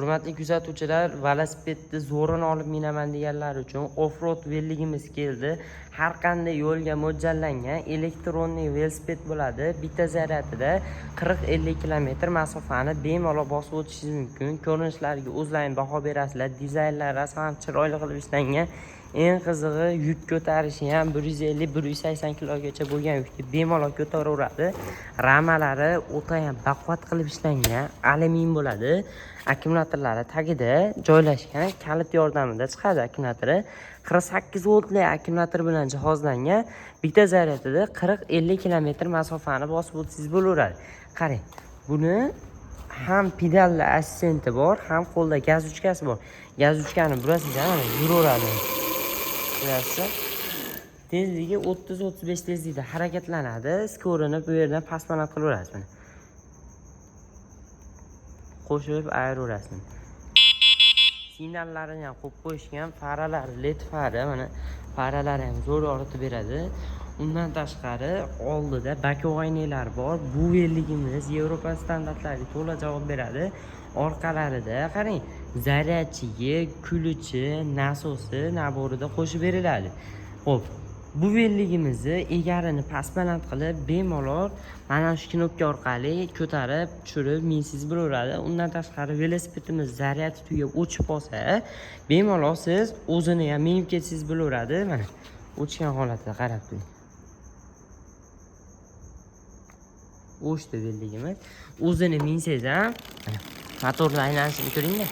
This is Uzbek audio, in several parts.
Hurmatli kuzatuvchilar, velosipedni zo'rini olib minaman deganlar uchun off-road veligimiz keldi. Har qanday yo'lga mo'ljallangan электронный velosiped bo'ladi. Bitta zaryadida 40-50 kilometr masofani bemalol bosib o'tishingiz mumkin. Ko'rinishlariga o'zlaring baho berasizlar. Dizaynlari rosa ham chiroyli qilib ishlangan. Eng qizig'i, yuk ko'tarishi ham 150-180 kilogacha bo'lgan yukni bemalol ko'taraveradi. Ramalari o'ta ham baquvvat qilib ishlangan, alyumin bo'ladi. Akkumulyatorlari tagida joylashgan, kalit yordamida chiqadi akkumulyatori. 48 voltli akkumulyator bilan jihozlangan. Bitta zaryadida 40-50 kilometr masofani bosib o'tsangiz bo'laveradi. Qarang, buni ham pedalli assistenti bor, ham qo'lda gaz ruchkasi bor. Gaz ruchkani burasiz, mana, yuraveradi. Ko'ryapsiz? Tezligi 30-35 tezlikda harakatlanadi. Скорость ni bu yerdan past baland qilaverasiz, mana. Qo'shib ayiraverasiz. Signallarini ham qo'yib qo'yishgan, faralari LED fara, mana, faralari ham zo'r yoritib beradi. Undan tashqari oldida боковой oynalar bor. Bu veligimiz Yevropa standartlariga to'la javob beradi. Orqalarida qarang, зарядчик i, ключ i, nasosi набор ida qo'shib beriladi. Xo'p, bu veligimizni egarini past baland qilib, bemalol mana shu knopka orqali ko'tarib, tushirib minsangiz bo'laveradi. Undan tashqari velosipedimiz zaryadi tugab o'chib qolsa, bemalol siz o'zini ham minib ketsangiz bo'laveradi. Mana, o'chgan holatida qarab turing. O'chdi veligimiz. O'zini minsangiz ham, mana, motorni aylanishini ko'ringlar.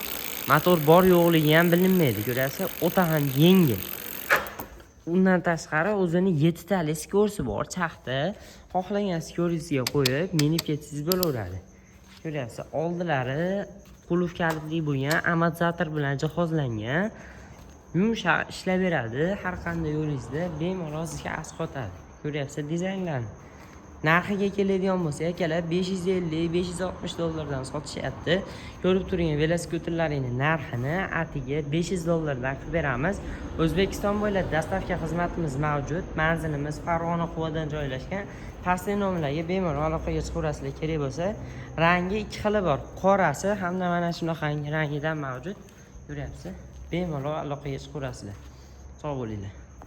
Motor bor yo'qligi ham bilinmaydi, ko'rasiz? O'ta ham yengil. Undan tashqari o'zini 7 tali скорость i bor, chaqda. Xohlagan скорость iga qo'yib minib ketsangiz bo'laveradi. Ko'ryapsiz, oldilari qulf kalitli bo'lgan amortizator bilan jihozlangan. Yumshoq ishlaveradi. Har qanday yo'lingizda bemalol sizga asqotadi. Ko'ryapsiz dizaynlarni. Narxiga keladigan bo'lsa, akalar, 550-560 dollardan sotishyapti. Ko'rib turgan veloskuterlaringni narxini atiga 500 dollardan qilib beramiz. O'zbekiston bo'ylab доставка xizmatimiz mavjud. Manzilimiz Farg'ona, Quvadan joylashgan. Pastki nomerlarga bemalol aloqaga chiqaverasizlar kerak bo'lsa. Rangi ikki xili bor. Qorasi hamda mana shunaqangi rangidan mavjud. Ko'ryapsiz? Bemalol aloqaga chiqaverasizlar. Sog' bo'linglar.